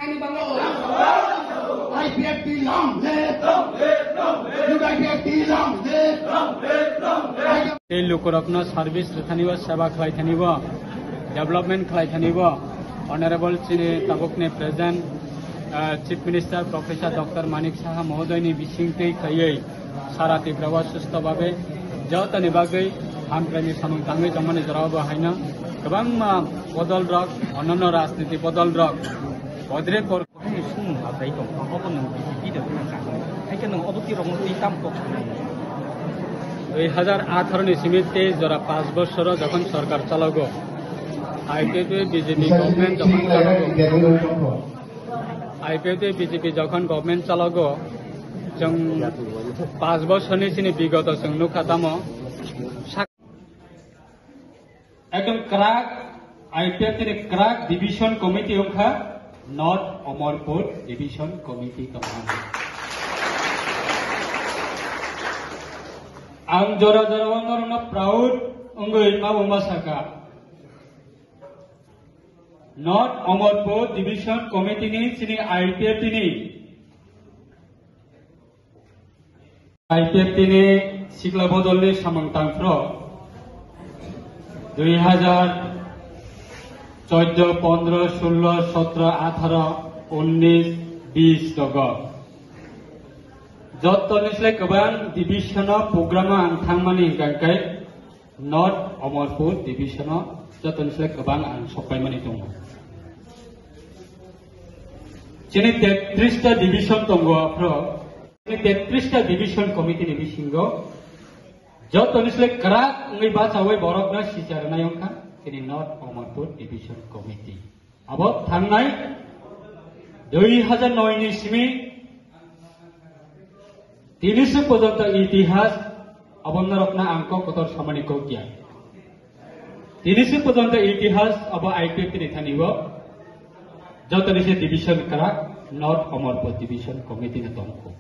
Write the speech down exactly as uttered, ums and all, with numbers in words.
I P F T long live! U I P F T long live! Tei lukurokno service rwthani o, seba khlai thani o, development khlai thani o, Honorable chini tabukni present, ah, Chief Minister Professor Doctor Manik Saha mohodoyni bising twi khaiwi sara Tripura o susto babe jotoni bagwi hamkraini samung tangwi tongmani jorao bo haino kwbangma bodol rok, onnono rajniti bodol rok, bodre kor Hai sung ma bai tong, obo nwng B J P da wngkha. Hai khe nwng obo twi rokno twi tam kok sanai. Dui hajar atharo ni simi tei jora panch bosoro jokhon sorkar chalogo, I P F T B J P government jokhon chalogo, I P F T B J P jokhon government chalogo, chwng panch bosorni chini bigoto chwng nukha tamo sak- Ekdom kwrak, I P F T ni kwrak division committee wngkha North Omorpur division committee tongmani. Ang jora jora o norokno proud wngwi ma bo ma sakha. North Omorpur division committee ni chini I P F T ni I P F T ni sikla bodolni samung tangphro dui hajar choddo, pondro, sullo, sotro, atharo, unnis, bis rogo. Jotoni slai kwbang division o program o ang thangmani hwnkha khe North Omorpur division o jotoni slai kwbang ang sokpaimani tongo. Chini tetris ta division tongo aphro. Chini tetris ta division committee ni bisingo jotoni slai kwrak wngwi bachawi borokno sicha rwnai wngkha chini North Omorpur division committee. Abo thangnai dui hajar noi ni simi tini se porjonto itihas abo norokno ang kok kotor samani kok ya. Tini se porjonto itihas abo I P F T ni thani o jotoni se division kwrak North Omorpur division committee ni tongkho.